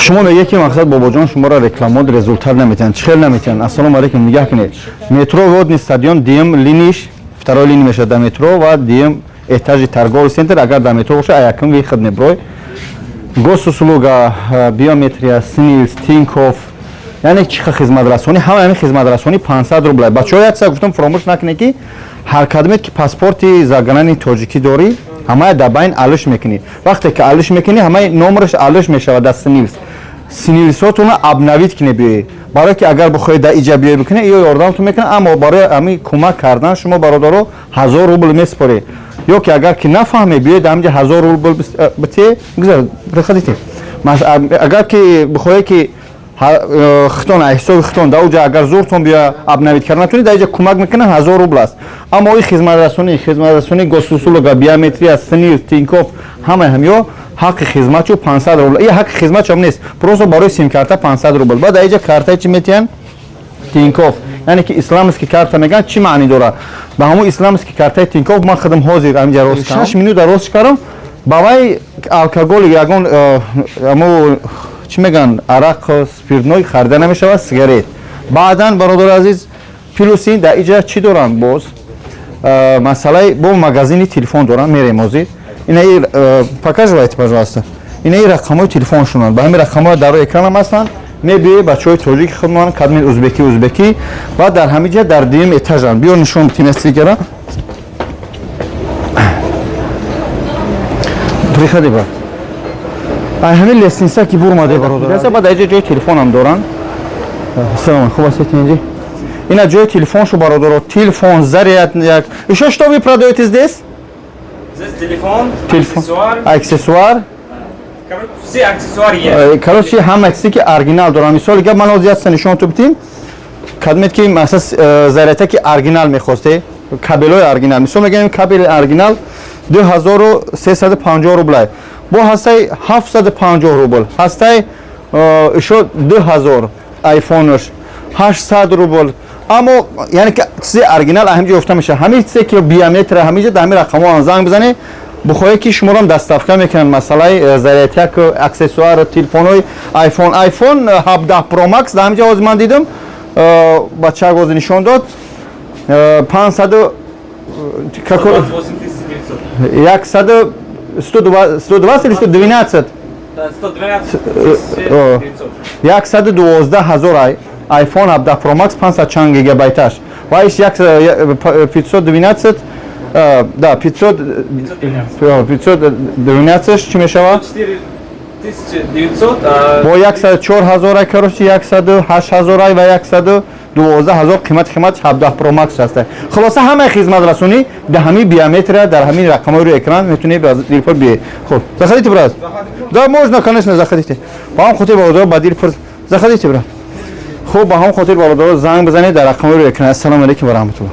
Шумо мегӯед, ки мақсад, бобоҷон, шуморо рекламот результат наметиҳанд. Чӣ хел наметиҳанд? Ассалому алайкум. Нигаҳ кунед, метро Водный стадион, дуюм линиш, второй линия мешавад дар метро ва дуюм этажи торговый центр. Агар дар метро боша, якум выход меброй. Госуслуга, биометрия, СНИЛС, Тинькофф, яъне чӣ хел хизматрасонӣ, ҳама ҳамин хизматрасонӣ 500 рубла. Бачаҳо, як чиза гуфтам, фуромӯш накунед, ки ҳар кадомет ки паспорти заграни тоҷикӣ дорӣ, ҳамая дар байн алиш мекунӣ. Вақте ки алиш мекунӣ, ҳамаи номераш алиш мешавад дар СНИЛС. СНИЛСотона обновить кунед, биёед, барое ки агар бихоҳед дар иҷа биёед бикунед, ё ёрдамтон мекунад. Аммо барои ҳамин кӯмак кардан шумо, бародаро, 1000 рубл месупоред. Ё ки агар ки нафаҳмед, биёед, дар ҳаминҷа 1000 рубл битие. Гузар, приходите. Агар ки бихоҳед, ки хитон ҳисоби хитон дар уҷа, агар зуртон биё, обновить карда натонед, дар иҷа кӯмак мекунад, 1000 рубл аст. Аммо ин хизматрасонӣ, Госуслуга, биометрия, СНИЛС, Тинькофф, ҳамаи ҳамиё ҳаққи хизматчу 500 рубл. И ҳаққи хизматчам нест, просто барои симкарта 500 рубл. Баъд дар иҷа картаи чӣ метиҳанд? Тинькофф, яъне ки исламский карта мегӯянд. Чӣ маънӣ дорад? Ба ҳамун исламский картаи Тинькофф ман худам ҳозир ҳаминҷа рост 6 минута рост кардам. Ба вай алкоголь, ягон аму чӣ мегӯянд, арақ, спиртной харида намешавад, сигарет. Баъдан, бародари азиз, плюси дар иҷа чӣ доранд? Боз масъалаи бо магазини телефон доранд. Мерем ҳозир. Ина показывайте, пожалуйста. Ина рақамҳои телефоншонанд. Ба ҳамин рақамҳо дар рӯи экранам ҳастанд. Мебиёед, бачаҳои тоҷики худмон, кадми узбекӣ, узбекӣ ва дар ҳамин ҷа дар дуюм этажанд. Биё, нишон битим ястигара. Приходи, брат. Ай ҳамин лестница ки бурмаде, бародар, баъд дар ҷа ҷои телефонам доранд. Салом, хуб ҳастед? Инҷи ина ҷои телефоншу, бародаро, телефон, заряд як. Ещё что вы продаете здесь? Здесь телефон, телефон, аксессуар. Аксессуар. Короче, все аксессуары есть. Короче, ҳама чизе ки оригинал дорам. Мисоли гап, ман ҳозир яста нишон ту битим. Кадмет ки масалан зарядта ки оригинал мехосте, кабелҳои оригинал, мисол мегӯем, кабели оригинал 2350 рублай, бо ҳастаи 750 рубл, ҳастаи ишо 2000, айфонаш 800 рубл. Аммо яъне ки чизи оригинал ҳаминҷо ёфта мешавад. Ҳамин чизе ки биометрия, ҳаминҷо дар ҳамин рақамҳо занг бизанед, бухоҳед ки шуморо доставка мекунанд. Масъалаи зарядяк, аксессуар, телефонҳои айфон, айфон 17 Pro Max дар ҳаминҷо ҳозир ман дидам, бачаак ҳозир нишон дод, 500 какой? 128 900. Яксаду 120 или 112? Да, 112 О. 900. 112 000 ай iPhone 17 Pro Max, 500 чанд гигабайташ ва иш 512, да, 500. 512. 512 чӣ мешавад? 4900, а Бо 104 ҳазор ай, короче, 108 ҳазор ай ва 112 ҳазор қимати 17 Pro Max ҳаста. Хулоса, ҳамаи хизматрасонӣ дар ҳамин биометрия, дар ҳамин рақамҳои рӯи экран метавонед ба дилпур биёед. Хуб, заходите, брат. Да, можно, конечно, заходите. Ба ҳам хотир, бародаро, ба дилпур заходите, брат. Хуб, ба ҳам хотир, бародаро, занг бизанед дар рақамҳои рӯи экран. Ассалому алайкум ва раҳматуллоҳ.